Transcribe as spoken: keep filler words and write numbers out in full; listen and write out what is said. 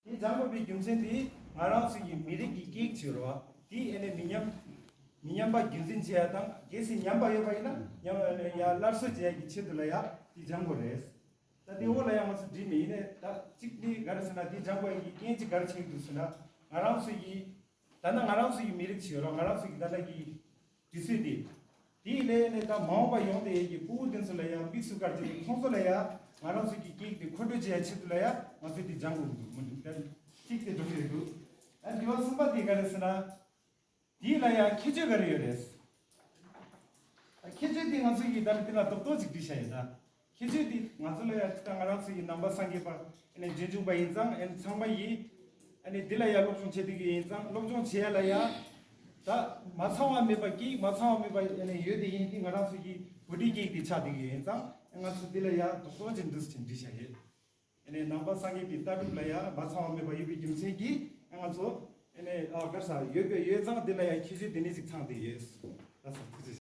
དེ་སྦྱང་དགོས་པའི་རྒྱུ་མཚན་དེ་ང་རང་ཚོ་ཡི་མི་རིགས་ཀྱི་སྐད་ཡིག་ཅིག་ཡོད་རེད་བ། དེ་ཨ་ནི་མི་ཉམས་མི་ཉམས་པ་རྒྱུན་འཛིན་བྱེད་ཡ་དང་། གལ་སྲིད་ཉམས་པ་ཡོད་པ་ཡིན་ན་ཉམས་ཡ་སླར་གསོ་བྱེད་ཡ་གི་ཆེད་དུ་ལ་ཡ་དེ་སྦྱང་དགོས་རེད། ད་དེ་འོག་ལ་ཡང་ང་ཚོ་བྲིས་མེད། ཡིན་ནའི་ད་གཅིག་ནི་ག་རེ་ཟེར་ན། དེ་སྦྱང་དགོས་ཡ་གི་རྐྱེན་གཅིག་ག་རེ་ཆགས་ཀྱི་འདུག་ཟེར་ན། ང་རང་ཚོ་ཡི་ད་ནང་ང་རང་ཚོ་ཡི་མི་རིགས་ཤིག་ཡོད་རེད། ང་རང་ཚོ་ཡི་ད་ལྟ་གི་དུས་ཚོད་དེ། དེའི་ལས་ནས་ད་མ་འོངས་པ་ཡོང་བསྡད་ཡས་ཀྱི་ཕྲུ་གུ་དེ་ཚོ་ལ་ཡང་དམིགས་སུ་བཀར་བྱས་ནས་ཁོང་ཚོ་ལ་ཡང་ང་རང་ཚོ་གི་སྐད་ཡིག་དེ་མཁོ་སྤྲོད་བྱེད་ཡ་ཆེད་དུ་ལ་ཡང་ང་ཚོས་དེ་སྦྱང་དགོས་ཀྱི་འདུག། མ་འདུག་ད་གཅིག་དེ་འགྲོ་གི་རེད་འདུག། ཨ་དྲི་བ་གསུམ་པ་དེ་ག་རེ་ཟེར་ན། དེའི་ལ་ཡང་ཁྱད་ཆོས་ག་རེ་ཡོད་རེད། ཨ་ཁྱད་ཆོས་དེ་ང་ཚོ་གི་ད་ལྟ་དེ་ལ་རྡོག་རྡོག་ཅིག་བྲིས་བཞག་ཡོད་ད། ཁྱད་ཆོས་དེ་ང་ཚོ་ལ་ཡང་ད་ང་རང་ཚོ་ཡི་ནང་པ་སངས་རྒྱས་པ་ཨ་ནི་རྗེས་འཇུག་པ་ཡིན་ཙང་། ཨ་ནི་ཚང་མ་ཡིས་ཨ་ནི་འདི་ལ་ཡང་སློབ་སྦྱོང་བྱེད་བསྡད་ཀྱི་ཡིན་ཙང་། སློབ་སྦྱོང་བྱེད་ཡ་ལ་ཡང་ད་མ་ཚང་བ་མེད་པ། སྐད་ཡིག་མ་ཚང་བ་མེད་པ་ཨ་ནི་ཡོད་དེ་ཡིན་དེ་ང་རང་ཚོ་གི་བོད་ཡིག་སྐད་ཡིག་དེ་ཆགས་བསྡད་ཀྱི་ཡིན་ཙང་། ང་ཚོ་འདི་ལ་ཡང་རྡོག་རྡོག་ཅིག་འདུག་ཅིག་བྲིས་བཞག་ཡོད། ཨ་ནི་ནང་པ་སངས་རྒྱས་པའི་ལྟ་གྲུབ་ལ་ཡང་མ་ཚང་བ་མེད་པ་ཡོད་པའི་རྒྱུ་མཚན་གྱིས་ང་ཚོ་ཨ་ནི་ཨ་ག་རེ་ཟེར་ཡོད་པའི་ཡོད་ཙང་འདི་ལ་ཡང་ཁྱད་ཆོས་དེ་འདྲ་ཅིག་ཚང་བསྡད་ཡོད། ལགས་སོ། ཐུགས་རྗེ་ཆེ།